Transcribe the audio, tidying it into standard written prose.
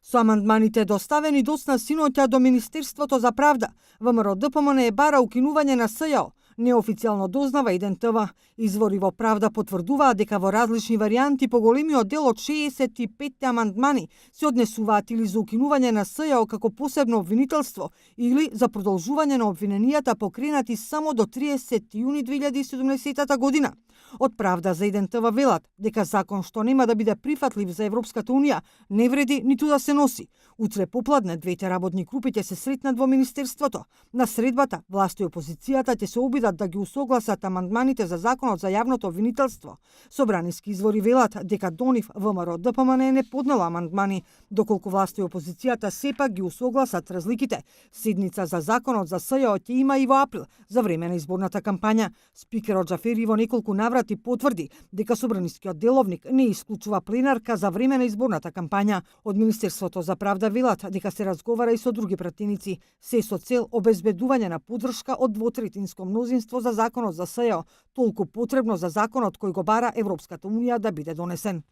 Со амандманите доставени досна синоќа до Министерството за правда, ВМРО ДПМН бара укинување на СЈО. Неофицијално дознава и ДНТВ. Извори во Правда потврдуваат дека во различни варијанти поголемиот дел од 65 амандмани се однесуваат или за укинување на СЈО како посебно обвинителство или за продолжување на обвиненијата покренати само до 30 јуни 2017 година. Од Правда за ДНТВ велат дека закон што нема да биде прифатлив за Европската унија не вреди ниту да се носи. Утре попладне двете работни групи ќе се сретнат во Министерството. На средбата власта и опозицијата ќе се обидат да ги усогласат амандманите за законот за јавното обвинителство. Собраниски извори велат дека до нив ВМРО ДПМН не поднела амандмани, доколку власта и опозицијата сепак ги усогласат разликите. Седница за законот за СЈО ќе има и во април, за време на изборната кампања. Спикерот Џафери во неколку наврати потврди дека собранискиот деловник не исклучува пленарка за време на изборната кампања. Од Министерството за правда велат дека се разговара и со други пратеници, се со цел обезбедување на поддршка од двотретинско мнозинство за законот за СЈО, толку потребно за законот кој го бара Европската унија да биде донесен.